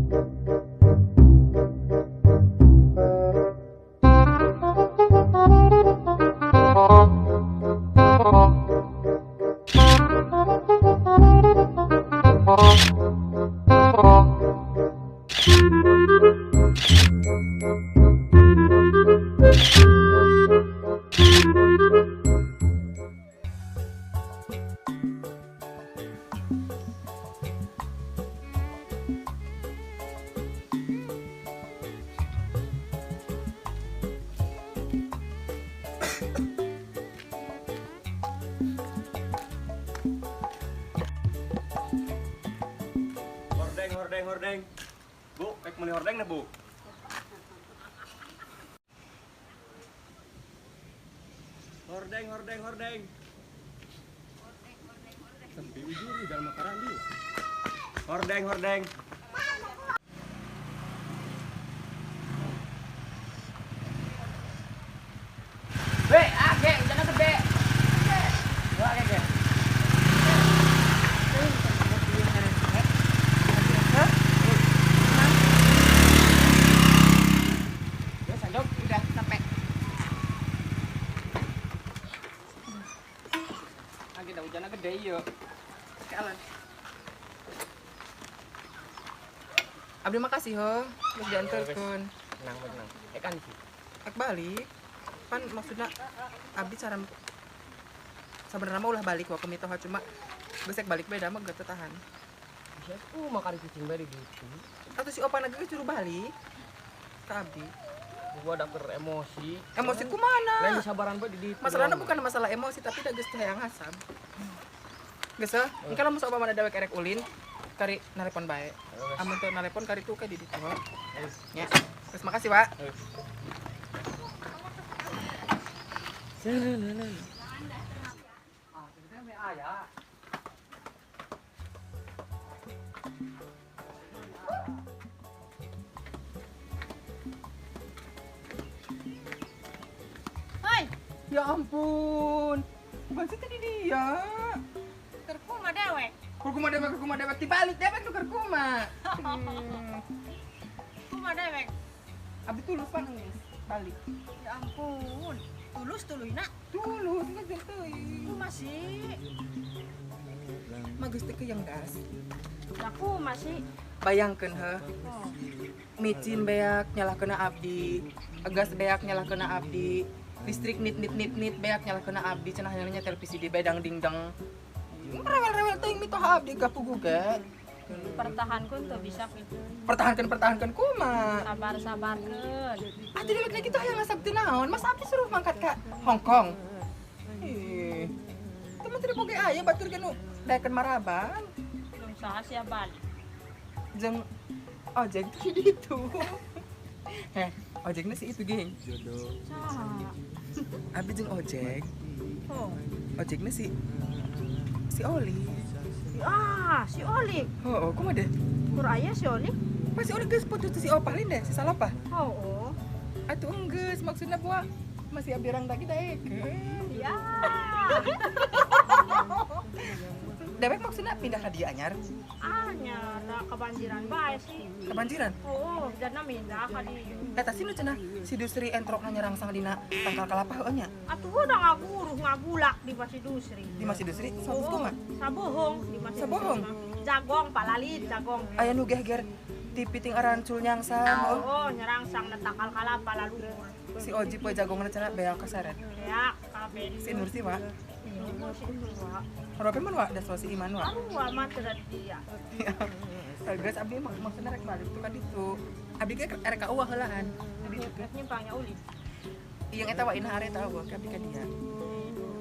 Hordeng, hordeng, hordeng. Bu, rek meuli hordeng na, Bu. Hordeng, hordeng, hordeng. Sampai ujung di dalam makanan di. Hordeng, hordeng. B, A, G, jangan ke B. Dua, G, G. Ya, sandok, udah sampai. Lagi dah hujannya gede yuk. Jalan. Abdi makasih ho, geus dianterkeun. Tenang, tenang. Kan sih. Ek balik. Pan maksudna abdi cara sebenarnya mah ulah balik wa ke mitoha cuma geus ek balik beda mah geus teu tahan. Bisa makan kucing bae di ditu. Atuh si opana ge juru balik ka abdi. Gua ada keur emosi. Emosi kumana? Lain sabaran bae di ditu. Masalahnya bukan masalah emosi tapi da geus teu hayang hasab. Geus heuh, engke lamun saupamana dewek erek ulin kari nalepon bae. Amun teu nalepon kari tuh ke di ditu. Nya. Geus makasih, Pak. Hai, Ya ampun. Bukan sih tadi dia. Kerkuma dewek. Kurkuma dewek, kurkuma dewek dibalik dewek tuh kurkuma. Kuma dewek. Abdi tulus pan geus balik. Ya ampun. Tulus tuluy na. Tulus geus jeung teuing. Kuma sih. Mah geus teu keuyang das. Da kuma sih. Bayangkeun heuh. Oh. Micin beak nyalahkeun abdi, gas beak nyalahkeun abdi, listrik nit nit nit nit beak nyalahkeun abdi, cenah nya televisi di bedang dingdang. Rewel-rewel teuing mitoha abdi gapugu ge. Pertahankeun teu bisa kitu. Pertahankeun pertahankeun kumaha? Sabar-sabarkeun. Ah jadi lagi kitu hayang ngasab teu naon? Mas abdi suruh mangkat ka Hong Kong. Ih. Teu mah teu boge aya batur ge nu daekeun maraban. Belum saha sia balik. Jeung ojek tuh gitu. Heh, ojeknya si itu, geng. Saha? Abi jeung ojek. Oh. Ojeknya si Oli. Ah, si Oli. Oh, kumaha deh? Kur aya si Oli. Pas si Oli geus putus si Opah lain deh, si Salopah. Oh, oh. Atuh enggeus maksudna buah masih abdi rang lagi daekeun. Ya. Dewek maksudna pindah ka dieu anyar. Anyar, da kebanjiran bae sih. Kebanjiran? Oh, jadna mindah ka dieu. Eta sih nu cenah si Dusri entrokna nyerangsang dina tangkal kalapa heueuh nya. Atuh udah ngaguruh ngagulak di Masjid Dusri. Di Masjid Dusri satus kumaha? Sabohong di Masjid Sabohong? Dusri. Jagong palalit jagong. Aya nu geger ti piting arancul nyangsang. Oh, oh nyerangsang na tangkal kalapa laluhur. Si Oji poe jagongna cenah beak kaseret. Beak kabeh. Si Nur sih, Wak. Si Nur, Wak. Harope mah Wak, da si Iman Wak. Aduh, mah teu dia. Geus abdi maksudna rek balik tuh ka ditu. Abdi ge rek ka eueuh heulaan. Rek nyimpangnya ulin. Ieu eta wa inah are tahu ke abdi ka dieu.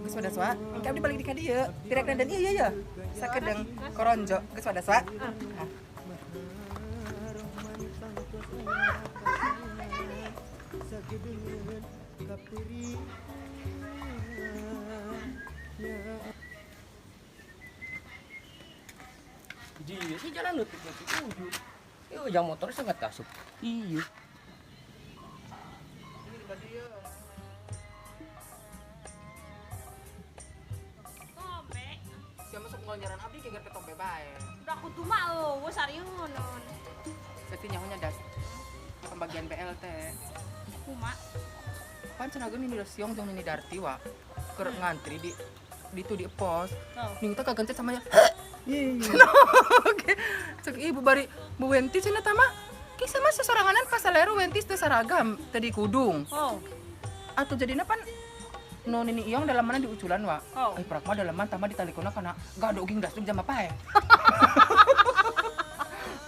Geus wadas wa, engke abdi balik di ka dieu. Direk dandan ieu ieu. Sakedeung koronjo, geus wadas wa. Ah. Iya sih jalan leutik leutik ujung. Iya jang motor sangat kasup. Iya. Tombe. Siapa masuk ngonjaran abdi geger ke tombe bae. Udah kudu mah eueuh sarieun. Sesi Kebagian BLT. Kuma. Pan cenah ge nini siong jeung nini Darti wa. Keur ngantri di itu di pos. Oh. Ning teh kagencet sama ya. Ih. Oke. Cek ibu bari Bu Wenti cenah tah mah. Kisah mah sesoranganan pasaleru Wenti teu saragam teu di kudung. Oh. Atau jadina pan no nini iong dalam mana diuculan wa. Oh. Eh prak mah dalaman tama ditalikona kana gado ging dasuk jam apa ya.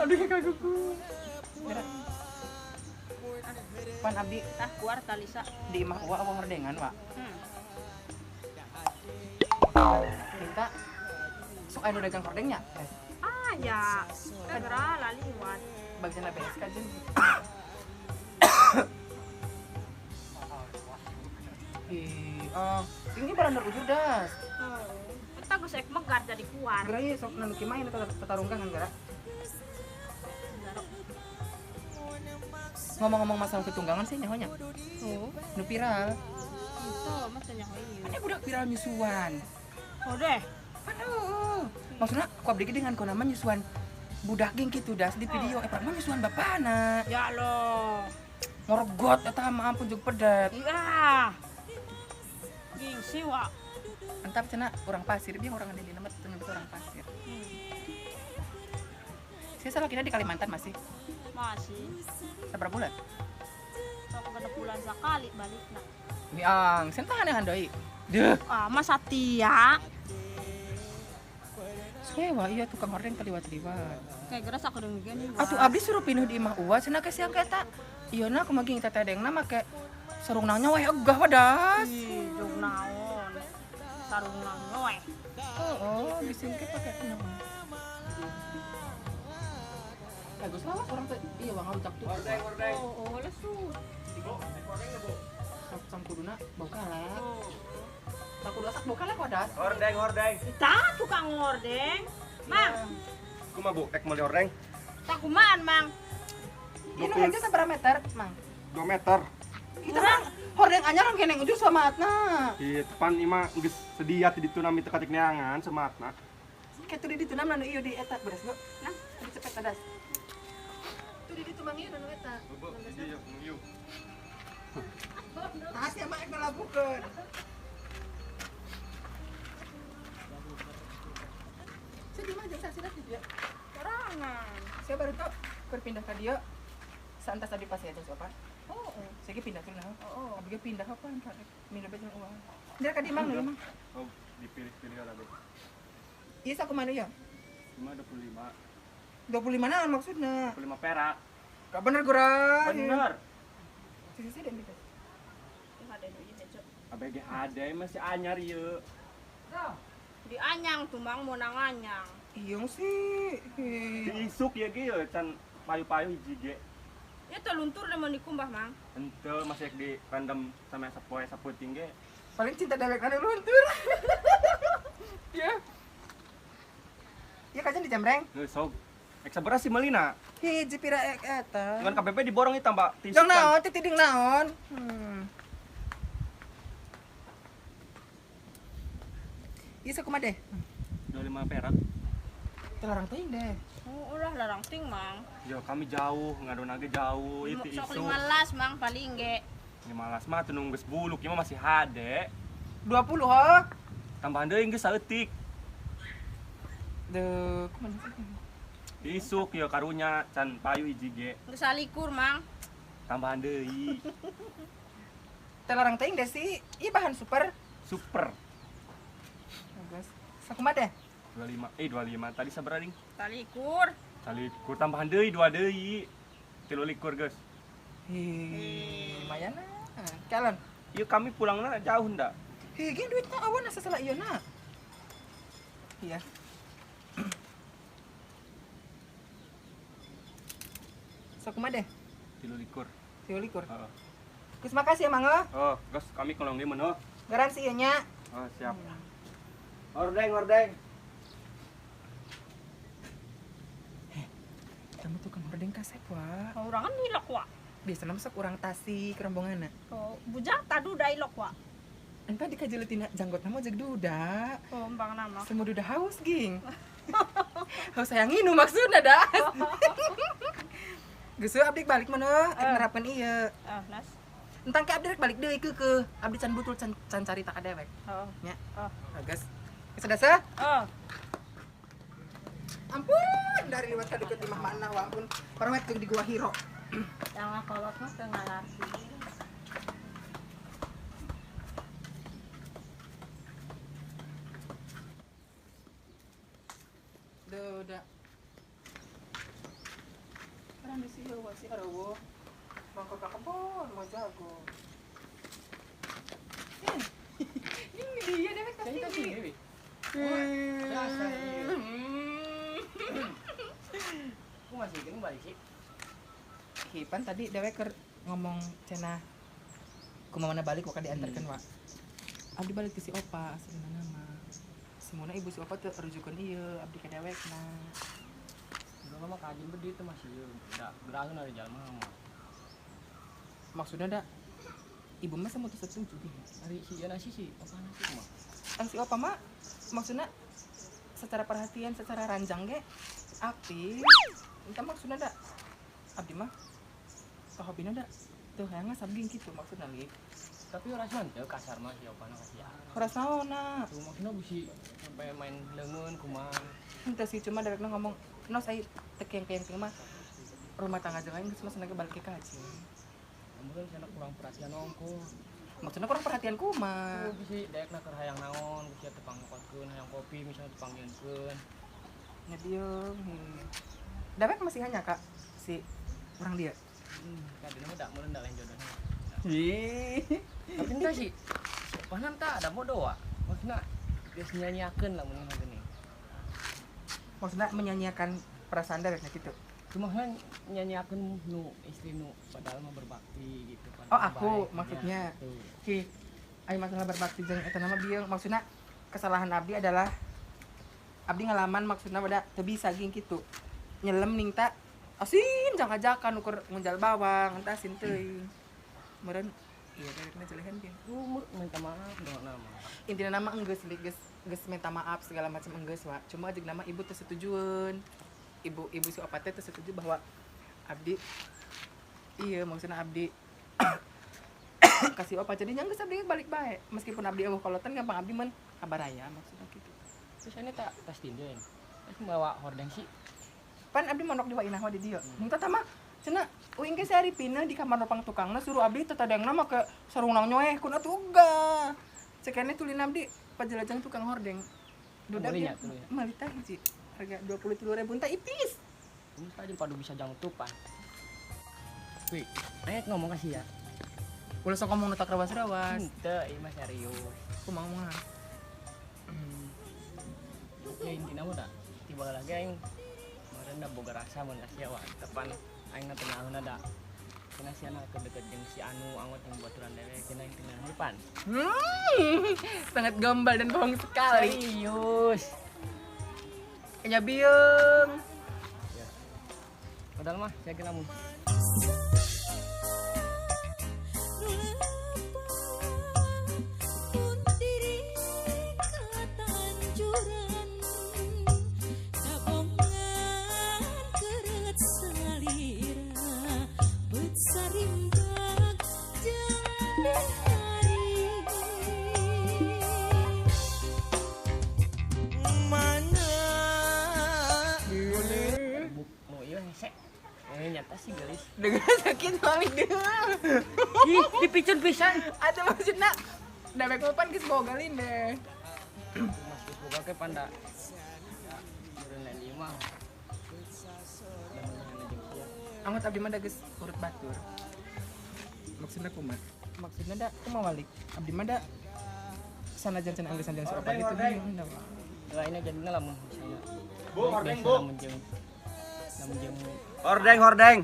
Aduh kaguku. Pan abdi Tah keluar talisa. di imah uwa awa hordengan wa. Minta sok anu dagang hordengnya. Ah ya. Kagera laliwat. Bagian ABS kajen. Ih, ini barang ujur das. Oh. Eta geus ek megar jadi kuar. Geura ieu sok nu kimain eta tatarungkangan geura. Ngomong-ngomong masalah ketunggangan sih nyahonya. Oh. Nu viral. Itu mah teh nyaho ieu. Ada budak viral nyusuan. Oh deh. Aduh. Maksudnya aku abdi ge dengan kau nama nyusuan budak geng gitu das di video. Eh mah nyusuan bapana. Ya lo. Ngorgot eta mah ampun jeung pedet. Iya. Gingsi wa. Entap cenah urang pasir biang urang di nama teu orang pasir. Saya salah kira di Kalimantan masih. Masih. Seberapa bulan? Sok genep bulan sekali balikna. Miang, sentahan yang doi. Duh. Ah, Mas Satya. Sewa iya tukang hordeng teliwat-liwat. Kayak geras aku demikian nih. Atuh abdi suruh pinuh di imah uwa cenah ke siang eta. Iya na kumaha ging teteh dengna make sarung nanya weh egah wadas. Ih, jog naon. Sarung nanya weh. Oh, bising ke pakai naon. Bagus lawas orang teh iya wang ucap tuh. Hordeng, hordeng. Oh, oh, lesu. Bu, hordeng Bu. Sang kuduna bau kalak. Oh. Tak kudu asak bau kalak wadas. Hordeng, hordeng. Tah tukang hordeng. Mang, Kumaha Bu, ek meuli hordeng? tak kumaan, Mang. Ini aja seberapa meter, Mang? 2 meter. Kita mah hordeng anyar orang keneng ujur samatna. Iya, tepan ima geus sedia ti ditu nami teu katik neangan sematna. Kayak tuh di ditu nanu ieu di eta beres Bu. Nah, di cepet adas. Tuh di ditu mang ieu nanu eta. Bu, iya, ieu. Tah sia mah ek ngalabukeun. Saya di mana jasa sih dia? Sorangan. Saya baru tau keur pindah ka dieu. Saentas abdi pasti aja siapa? Oh, oh. Saya ge pindah tuh nah. Oh, oh. Abdi ge pindah apa kan minum aja uang. Dia ka di mang nu mang. Oh, dipilih-pilih kabeh. Ieu sakumaha ya? 5 25. 25 naon maksudna? 25 perak. Gak bener gurah. Bener. Sisi sisi deh. ABG HD masih anyar ieu. Di anyang tuh Mang mau nang anyang. Iya sih. Di isuk ya ge ya can payu-payu hiji ge. Ya luntur deh mau dikumbah, Mang. Ente masih di random sama sapoe saputing ge. Paling cinta dewek anu luntur. Ya. Ya kajian dijamreng. Geus sok. Ek sabaraha sih meulina? Hiji pira ek eta. Ngan KPP diborong ieu tambah ti Jong naon titiding naon. Ieu sakumaha deh? 25 perak. Teu larang teuing deh. Oh, ulah larang ting, Mang. Ya kami jauh, ngadon ge jauh, ieu ti Sok isuk. 15, Mang, paling ge. 15 mah teu nunggu geus buluk, ieu mah masih hade. 20 ho. Tambahan deui geus saeutik. Duh, kumaha sih? Di isuk ya karunya can payu hiji ge. Geus salikur, Mang. Tambahan deui. Teu larang teuing deh sih. Ieu bahan super. Super. Bagus. Sakumaha deh? 25 25 tadi sabaraha ding? Salikur. Salikur tambahan deui 2 deui. 23 geus. Hi, lumayan lah. Calon. Ieu kami pulangna jauh ndak? Hi, gini duitnya awan asa salah ieu na. Iya. Sakumaha deh? 23. 23. Heeh. Geus makasih ya, Mang. Oh, geus kami kolong deui meuh. Garansi ieu nya. Oh, siap. Hordeng, hordeng. Kamu tukang hordeng kasep wa. Urangan ilok wa. Biasana masuk urang Tasik rombonganna. Oh, bujang tadu da ilok wa. Entah dikajeletina janggotna mah jeung duda. Oh, bang nama. Semua duda haus ging. Haus hayang nginum maksudna dah. Geus abdi balik mana rek nerapkeun ieu. Oh, nas. Entang ke abdi rek balik deui keukeuh. Abdi can butul can carita ka dewek. Oh. Nya. Oh. Geus. Geus dasa? Oh. Ampun, dari liwat ka deket imah mana wa ampun. Parwet jeung di Gua Hiro. Jangan kolot mah teu ngalarti. Duh, udah. Orang di sini wasi arawo. Bangkok ka kebon, mau jago. Ini dia dewek pasti. Biasa ieu. Aku masih kena balik sih. Kipan tadi dewek keur ngomong cenah kumaha balik waka diantarkeun wa. Abdi balik ke si Opa aslina nama. Semuna ibu si Opa teu rujukeun ieu abdi ka dewekna. Udah mah kajin bedi teh masih ieu. Da geraheun ari jalma mah. Maksudnya da ibu mah sama teu setuju gini. Ari si ieu nasi si Opa nasi kumaha? Si Opa mah maksudnya secara perhatian, secara ranjang ge aktif. Entah maksudnya da abdi mah hobina da teu hayang ngasabging kitu maksudna li. Tapi horas teu kasar mah si Opana kasih. Horas naonna? Tuh maksudna bisi sampai main leungeun kumaha. Henteu sih cuma dewekna ngomong, "Nos ai teu keng-keng mah rumah tangga jeung aing geus mah senang balik ke kaji." Meureun cenah kurang perhatian ongko. Maksudna kurang perhatian kumaha? Tuh bisi daekna keur hayang naon, bisi teu pangokotkeun hayang kopi misalnya teu pangieunkeun. Nya dieu. Dewek masih hanya Kak si urang dia. Kadina mah da meureun da lain jodohna. Ih. Tapi entah sih, siapa tah ada bodoh ah. Maksudna geus nyanyiakeun lah mun mah geuning. Maksudna menyanyiakan perasaan dewekna kitu. Cuma kan nyanyiakeun nu istri nu padahal mah berbakti gitu. Oh, aku baik, maksudnya. Ya, ki ai masalah berbakti jeung eta nama bieu maksudna kesalahan abdi adalah abdi ngalaman maksudna pada teu bisa ging kitu. Nyelem ning ta asin jaka-jaka nukur ngunjal bawang entah asin teuing. Meureun iya dewekna jelehen ge. Minta maaf doa nama. Intina nama enggeus geus geus minta maaf segala macam enggeus wa. Cuma jeung nama ibu teu setujueun. Ibu si opa teh teu setuju bahwa abdi iya maksudna abdi kasih opa jadi nya geus abdi balik bae. Meskipun abdi eueuh kolotan gampang abdi mun kabaraya maksudna kitu. Terus ini tak tes tinden. Terus bawa hordeng sih. Pan abdi mondok di Wainah di dieu. Mun tah mah cenah uing ge si Aripina di kamar nopang tukangna suruh abdi teh tadengna make sarung nang nyoeh kun atuh ogah. Cekene tulin abdi pajelajang tukang hordeng. Duda Belinya, meuli tah hiji harga 23.000 tah ipis. Mun tah jeung padu bisa jang tupan. Wih, ayo ngomong kasih ya. Ulah sok ngomong nu tak rawas-rawas. Henteu, ieu mah serius. Kumaha ngomongna? Ya intina mah da tiba lagi aing meureun da boga rasa mun kasih wa tepan aing na tengahna da cenah si anak kedeket jeung si anu angot jeung baturan dewek cenah aing tengah depan. Sangat gombal dan bohong sekali. Serius. Nya bieung. Ya. Padahal mah saya kira mun nyata sih gelis. Dengan sakit balik deh. Ih, dipicun pisan. Atau maksudna dewek mah pan geus bogalin deh. Mas geus boga ke panda. Meureun lain ieu mah. Angot abdi mah da geus urut batur. Maksudna kumaha? Maksudna da kumaha walik? Abdi mah da sanajan cenah anggeus sanjan si opa gitu bingung da. Lainnya jadina lamun misalnya. Bu, hordeng, Bu. Lamun jeung Hordeng, hordeng.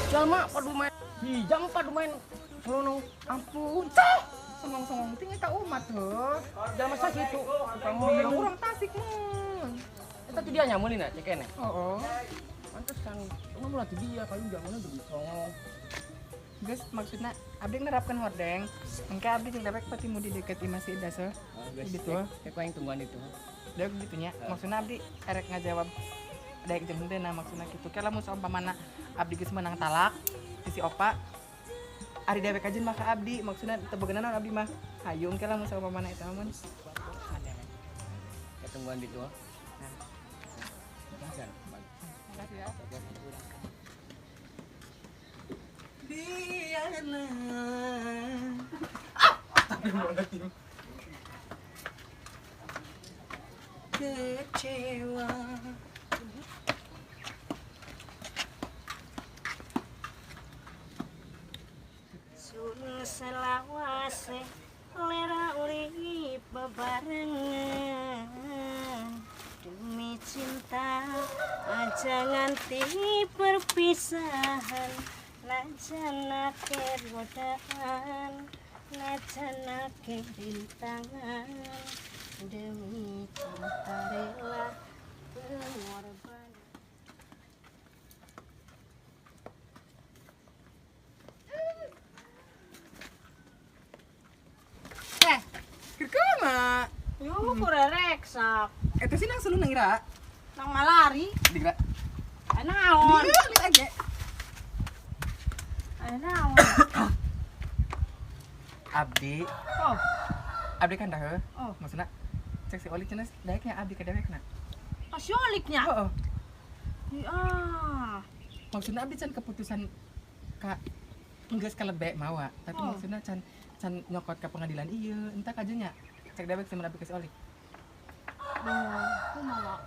Jalma padu main. Hijang padu main. Sono ampun. Cah. Songong-songong ting eta umat heuh. Jalma sa situ. Kamu urang Tasik mun. Eta ti dia nyameulina cek keneh. Heeh. Pantesan. Urang ulah ti dia kayu jalmana jadi songong. Geus maksudna abdi nerapkeun hordeng. Engke abdi jeung dewek patimu di deket imah si Ida seuh. Gitu. Kayak aing tungguan itu. Dewek gitu nya. Maksudna abdi erek ngajawab Daek jeung henteu na maksudna kitu. Ke lamun saumpamana abdi geus meunang talak ti si opa ari dewek kajen mah ka abdi maksudna teu boga naon abdi mah. Hayung ke lamun saumpamana eta mah mun. Ketungguan di tua. Makasih ya. Biarlah. Astagfirullahaladzim. Kecewa. Sun selawase lera urip bebarengan demi cinta aja nganti perpisahan najan akeh godaan najan akeh rintangan demi cinta rela pengorbanan. Kumaha? Yo kurerek sak. Eta sih nang selu nang ira. Nang malari. Digra. Aya naon? Digra aja. Aya naon? Abdi. Oh. Abdi kan dah heuh. Oh. Maksudna cek si Oli cenah daeknya abdi ka dewekna. Ah, si Oliknya? Heeh. Iya. Maksudna abdi can keputusan ka geus kalebek mawa, tapi Oh. maksudna can can nyokot ke pengadilan ieu, entah kajenya. Cek dewek sih abdi ka si Oli. Duh, kumaha?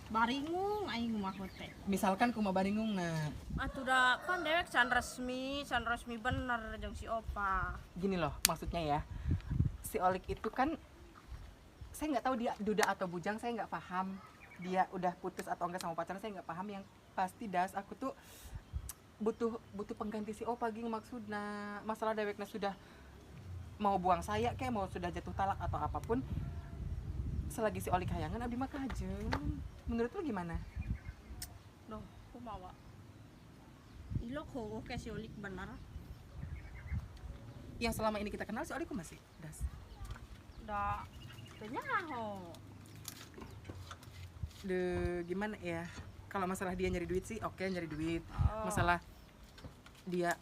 Baringung aing mah teh. Misalkan kumaha baringung na. Atuh da kan dewek can resmi bener jeung si Opa. Gini loh maksudnya ya. Si Olik itu kan saya nggak tahu dia duda atau bujang, saya nggak paham. Dia udah putus atau enggak sama pacarnya saya nggak paham. Yang pasti das aku tuh butuh pengganti si Opa ging maksudna. Masalah dewekna sudah mau buang saya kayak mau sudah jatuh talak atau apapun, selagi si Olik hayangan abdi mah kajeun. Menurut lu gimana? Duh, kumaha? Ilok heueuh ke si Olik bener. Yang selama ini kita kenal si Olik kumaha sih? Das. Da teu nyaho. De gimana ya? Kalau masalah dia nyari duit sih, oke nyari duit. Oh. Masalah dia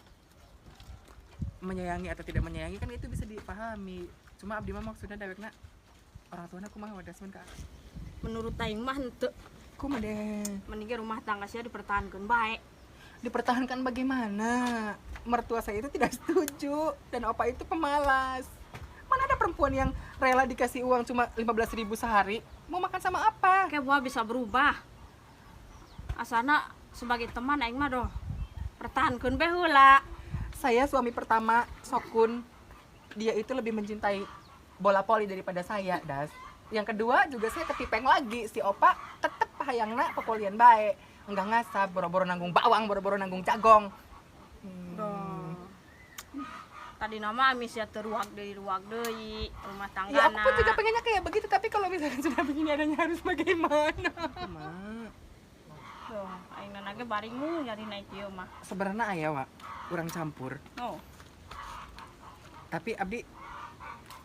menyayangi atau tidak menyayangi kan itu bisa dipahami. Cuma abdi mah maksudnya dewekna orang tuana kumaha wadas mun ka. Menurut aing mah henteu. Kumaha deh? Mending rumah tangga sia dipertahankeun bae. Dipertahankan bagaimana? Mertua saya itu tidak setuju dan opa itu pemalas. Mana ada perempuan yang rela dikasih uang cuma 15.000 sehari, mau makan sama apa? Kayak buah bisa berubah. Asana sebagai teman aing mah doh pertahankeun bae heula. Saya suami pertama Sokun, dia itu lebih mencintai bola poli daripada saya, Das. Yang kedua juga saya ketipeng lagi, si opa tetep hayangna pepolian bae. Enggak ngasap, boro-boro nanggung bawang, boro-boro nanggung jagong. Duh. Tadi nama amis ya teruak deui rumah tangga. Ya aku pun juga pengennya kayak begitu, tapi kalau misalkan sudah begini adanya harus bagaimana? Duh, aing nage baringung nyari naik ieu mah. Sebenarnya aya, Wak, urang campur. Oh. Tapi abdi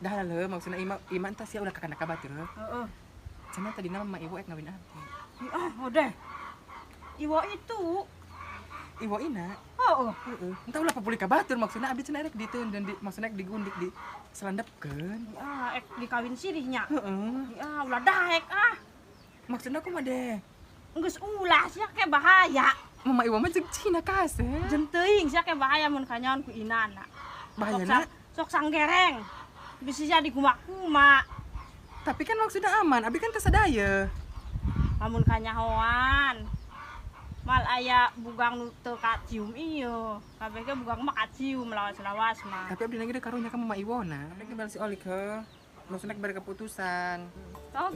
dah leuh maksudna ima entah sia udah kakana ka batur. Heeh. Cenah tadina mah ibu ek ngawin abdi. Ah, udah. Iwo itu. Iwo ina. Heeh. Heeh. Entah ulah papuli ka batur maksudna abdi cenah rek diteun dan di maksudna rek digundik di selandepkeun. Ah, ek dikawin sirihnya. Heeh. Ah, ulah daek ah. Maksudna kumaha deh? Geus ulah sia ke bahaya. Mama iwo mah jeung Cina kaseh. Jeung teuing sia ke bahaya mun kanyaon ku inana. Bahayana sok sanggereng. Bisa jadi kumak-kumak. Tapi kan maksudnya aman, abdi kan teu sadaya. Lamun kanyahoan. Mal aya bugang nu teu kacium ieu. Kabeh ge bugang mah kacium lawas-lawas mah. Tapi abdi lagi karunya ka Mama Iwona. Abdi kembali si Olik heuh. Maksudnya beri keputusan. Tuh.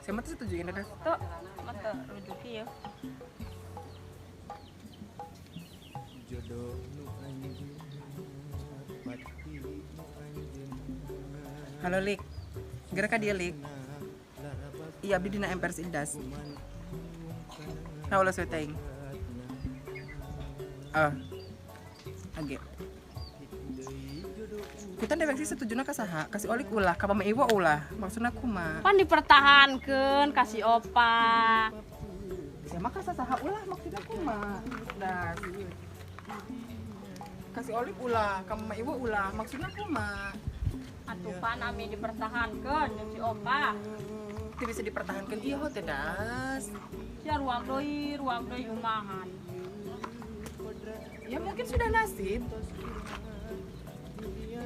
Saya mah teu setuju ya, Das. Tuh, mah teu rujuk ieu. Jodoh nu anjeunna pati nu anjeunna. Halo Lik. Geura ka dieu Lik. Iya abdi dina emper si Das. Nah ulah teuing. Ah. Oke. Kutan dewek sih setujuna ka saha? Kasih Olik ulah, ka Mama Iwa ulah. Maksudna kumaha? Pan dipertahankeun ka si Opa. Sia mah ka saha ulah maksudna kumaha? Dah. Kasih Olik ulah, ka Mama Iwa ulah, maksudna kumaha? Atuh pan ami dipertahankeun jeung si Opa. Teu bisa dipertahankeun ieu teh Das. Sia ruang deui umahan. Ya mungkin sudah nasib.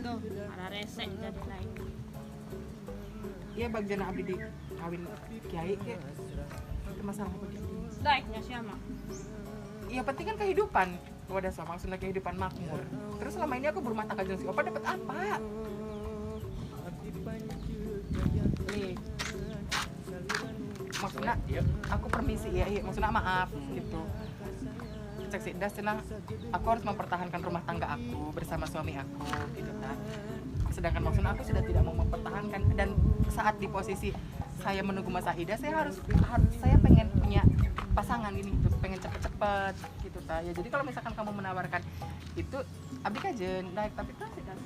Tuh, ada resek jadi lain. Iya bagjana abdi di kawin kiai ke. Itu masalah apa gitu? Daiknya siapa? Ya penting kan kehidupan. Wadah sama maksudnya kehidupan makmur. Terus selama ini aku berumah tangga jeung si Opa dapat apa? Nih. Maksudnya aku permisi ya, iya maksudnya maaf gitu. Cek si Das cenah, aku harus mempertahankan rumah tangga aku bersama suami aku gitu kan. Sedangkan maksudnya aku sudah tidak mau mempertahankan, dan saat di posisi saya menunggu masa ida, saya harus saya pengen punya pasangan ini gitu, pengen cepet-cepet gitu ta. Ya jadi kalau misalkan kamu menawarkan itu abdi kajen daek tapi tuh sih Das.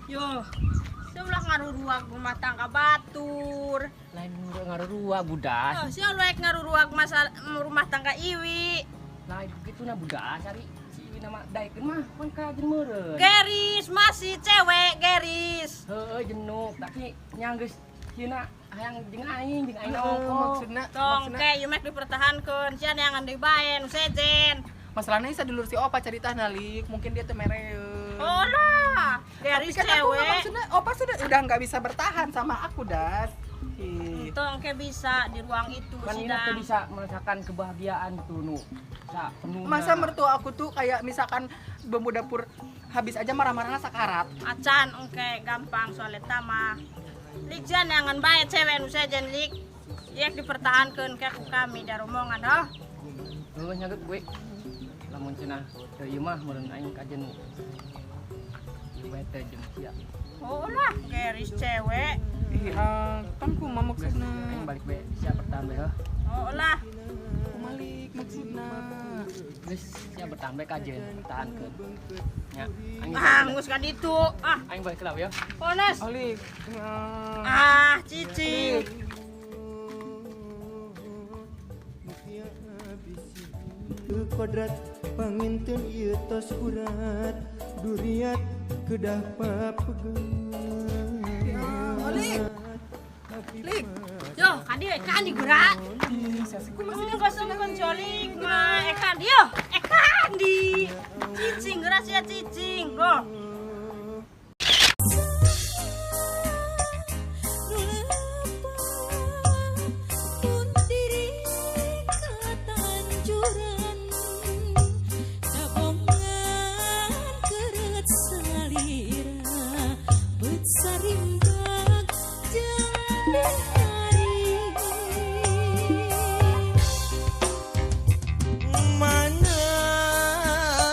Yo, sia ulah ngaruruag rumah tangga batur. Lain ngaruruag budak. Yo, sia ulah ngaruruag masa rumah tangga iwi. Lain kitu na budak cari si iwi nama daekeun mah pan kajen meureun. Geris masih cewek geris. Heueuh jenuk tapi nya geus sieuna hayang jeung aing ongkoh. Maksudna Tong ke ieu mah dipertahankeun sia neangan deui bae nu sejen. Masalahnya isa dulur si Opa carita nalik, mungkin dia tuh mereun. Oh lah, geris kan cewek. Aku, maksudnya Opa sudah udah nggak bisa bertahan sama aku Das. Tong ke bisa di ruang itu kan sidang. Kan bisa merasakan kebahagiaan tuh nu. Masa mertua aku tuh kayak misalkan bumbu dapur habis aja marah-marahnya sakarat. Acan engke gampang soal eta mah. Lik jangan bae cewek nu sejen lik. Yek dipertahankeun ke ku kami daromongan heuh. Heuh nya gue. Lamun cenah teu ieu mah meureun aing kajen. Ieu bae teh jeung sia. Oh lah, geris cewek. Iya, kan kumaha maksudna? Aing balik bae sia bertahan bae heuh. Oh lah. Kumalik maksudna. Geus sia bertahan bae kajen, pertahankeun. Nya, aing ah, geus ka ditu. Ah, aing balik heula ya. Pones. Olik. Ah, cicing. Kodrat panginten ieu tos urat duriat kedah papegeun. Olik. Lik. Yo, kadi ekan digerak. Kosong jolik mah ekan yo, ekan di. Cicing geura sia cicing. Go. Sarimbang jalan.